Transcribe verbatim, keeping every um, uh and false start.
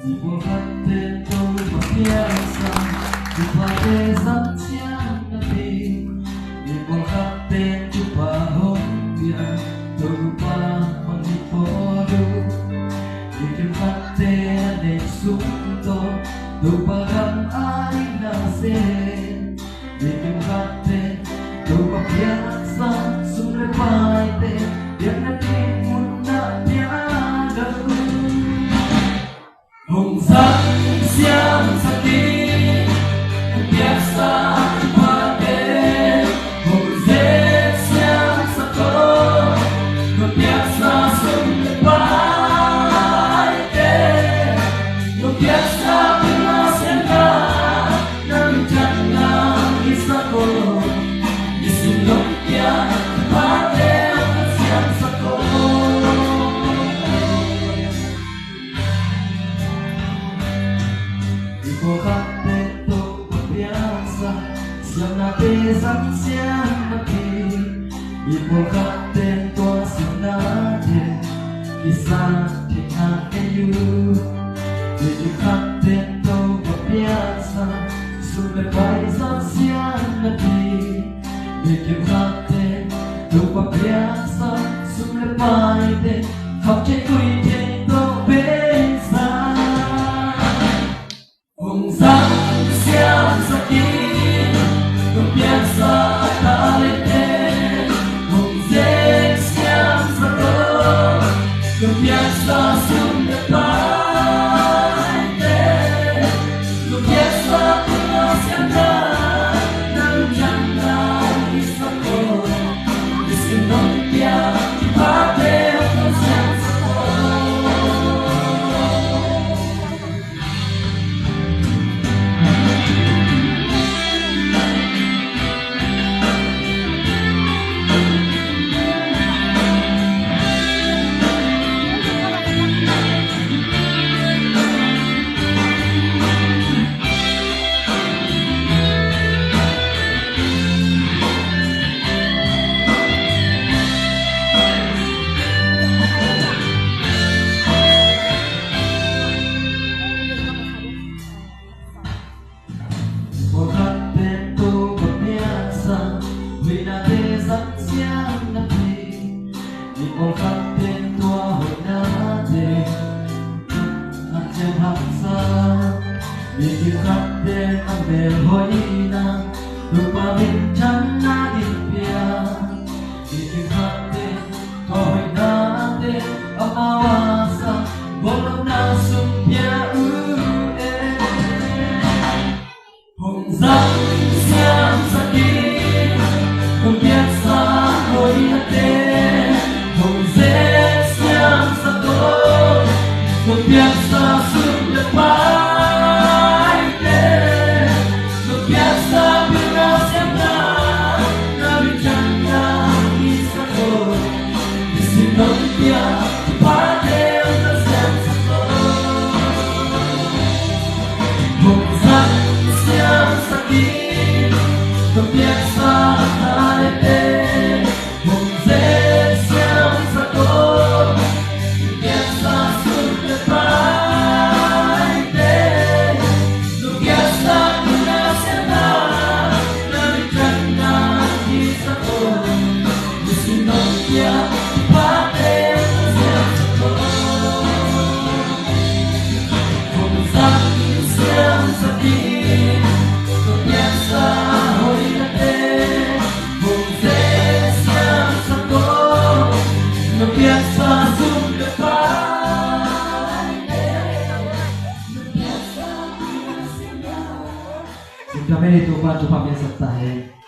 Mi pawlkhat pen Topa piangsak, Tupate zat siam napi. Mi pawlkhat pen Topa hong piang, Topa mangngilh pawl uh. Mi kimkhat pen a neih sum tawh Topa gam a itna sem. Mi kimkhat pen Topa piaksa sum le paite, biakna ding mun ah pia lo. Hong zang siamsak in, hong piaksa paite, hong zek siamsak aw, hong piaksa sum le paite, hong piaksa pina siangtho. Nang ciangin i sak aw, i sin nong piak pate hong siamsak aw. Mi pawlkhat pen Topa piangsak, siamnate zang siam napi. Mi pawlkhat pen tua siamnate kisat theihna nei uh. Mi kimkhat pen Topa piangsak, sum le pai zat siam napi. Mi kimkhat pen Topa piaksa sum le paite, kham thei guih thei tawh beisak. Hong zang siamsak in, hong piaksa talente, hong zek siamsak aw, hong piaksa sum le paite, hong piaksa pina siangtho. Nang ciangin i sak aw, i sin nong piak pate hong siamsak aw. Pawlkhat pen Topa piaksa, huih nate zat siam napi. Mi pawlkhat pen tua hoih nate a ciam haksa. Mi kimkhat pen a mel hoihna, Topa minthanna in pia. Mi kimkhat pen tua hoih nate amau a sa, guallopna sum pia uh e. Hong zang siamsak in, hong piaksa hoih nate, hong zek siamsak aw, hong piaksa sum le paite, hong piaksa pilna siamna, na minthanna i sak aw. I sin nong piak pate hong siamsak aw. Hong zang siamsak in, hong piaksa talente, hong zek siamsak aw, hong piaksa sum le paite, hong piaksa pilna siamna, na minthanna i sak aw. I sin nong piak pate hong siamsak aw. Hong zang siamsak in, hong piaksa hoih nate, hong zek siamsak aw, hong piaksa sum le paite, hong piaksa pilna siamna. Singkhamen i Topa, Topa piaksa ta hen.